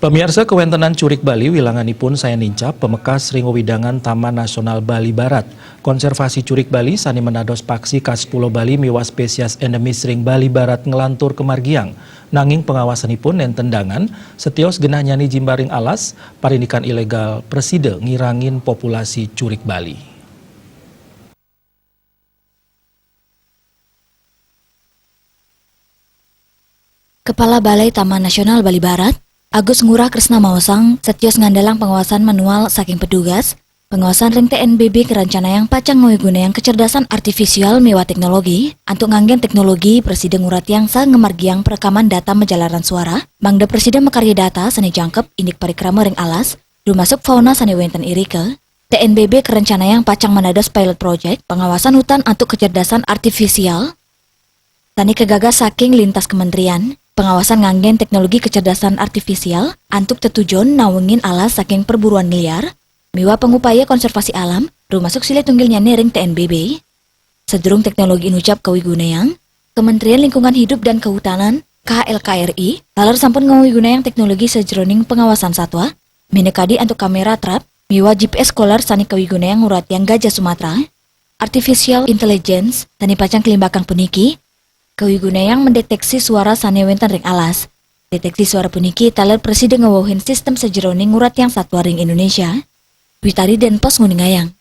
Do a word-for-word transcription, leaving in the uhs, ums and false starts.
Pamiarsa, kawéntenan curik Bali wilanganipun sayan nincap pamekas ring wewidangan Taman Nasional Bali Barat. Konservasi curik Bali sané manados paksi khas Pulo Bali miwah spésiés endemis ring Bali Barat nglantur kamargiang. Nanging pangawasanipun nénten dangan, setios genah nyani jimbar ring alas, parindikan ilegal prasida ngirangin populasi curik Bali. Kepala Balai Taman Nasional Bali Barat, Agus Ngurah Kresna maosang, setios ngandalang pangawasan manual saking petugas, pangawasan ring T N B B karencanayang pacang ngawigunayang kecerdasan artifisial miwah teknologi antuk nganggén teknologi prasida nguratiang saha ngamargiang parekaman data majalaran suara, mangda prasida makarya data sané jangkep indik parikrama ring alas, rumasuk fauna sané wénten irika. T N B B karencanayang pacang manados pilot project pangawasan hutan antuk kecerdasan artifisial sané kagagas saking lintas kementerian. Pangawasan nganggén teknologi kecerdasan artifisial antuk tetujon nawengin alas saking perburuan liar miwah pangupaya konservasi alam, rumasuk silih tunggilnyané ring T N B B. Sadurung teknologi inucap kawigunayang, Kementerian Lingkungan Hidup dan Kehutanan, K H L K R I, taler sampun ngawigunayang teknologi sajeroning pangawasan satwa, minakadi antuk kamera trap miwah G P S collar sané kawigunayang nguratiang gajah Sumatera. Artificial intelligence sané pacang kalimbakang puniki kawigunayang mendeteksi suara sané wénten ring alas. Deteksi suara puniki taler prasida ngwewehin sistem sajeroning nguratiang satwa ring Indonesia. Witari Denpos nguningayang.